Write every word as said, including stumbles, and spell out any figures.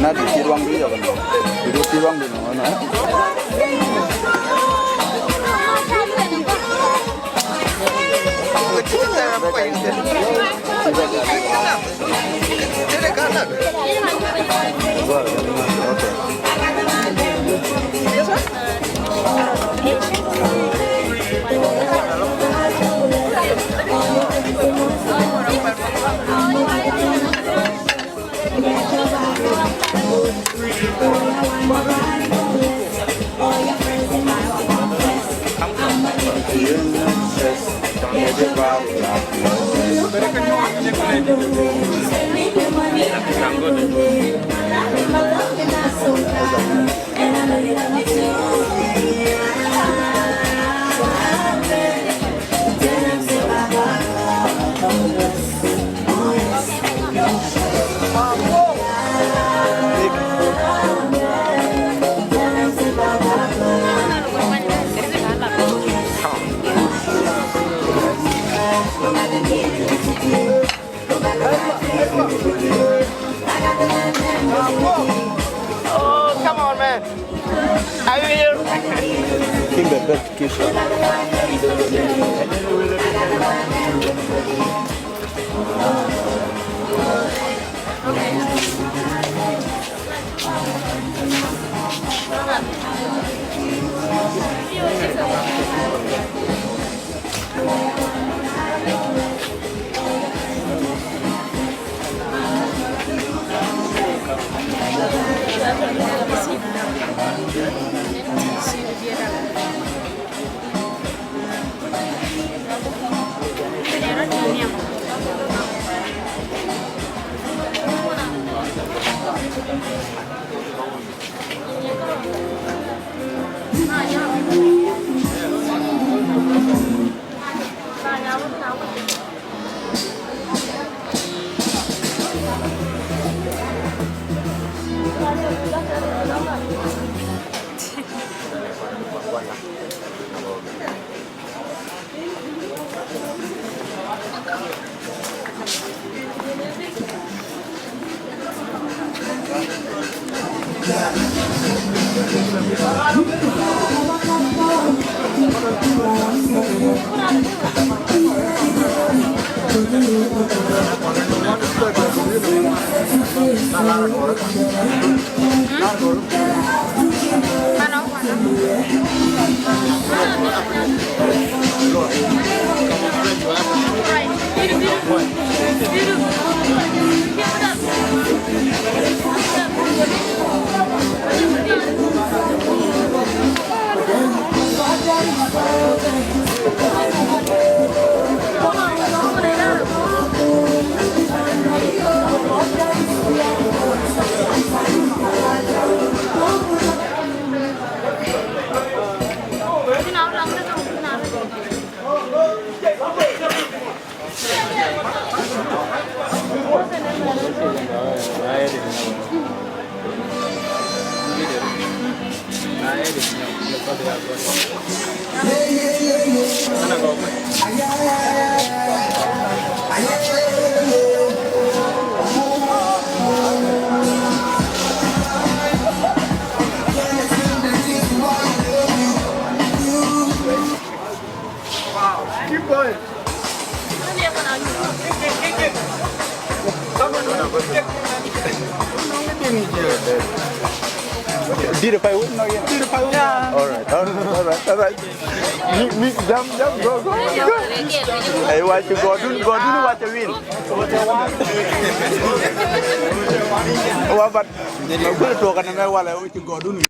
Na di ti ruang di yɔ. Di ti ruang di nɔ na. Oh, come on, man. Are you here? Think the best kiss. Wow, keep going. Did a pay wood? No, yeah. Did a pay wood? Yeah. All right, all right, all right, all right. Mi, mi, jam, jam, go, go, go. Hey, wac gɔɔdun, wac a win. Wa, but, mi gul tuɔk ni mɛ walɛ, wac gɔɔdun.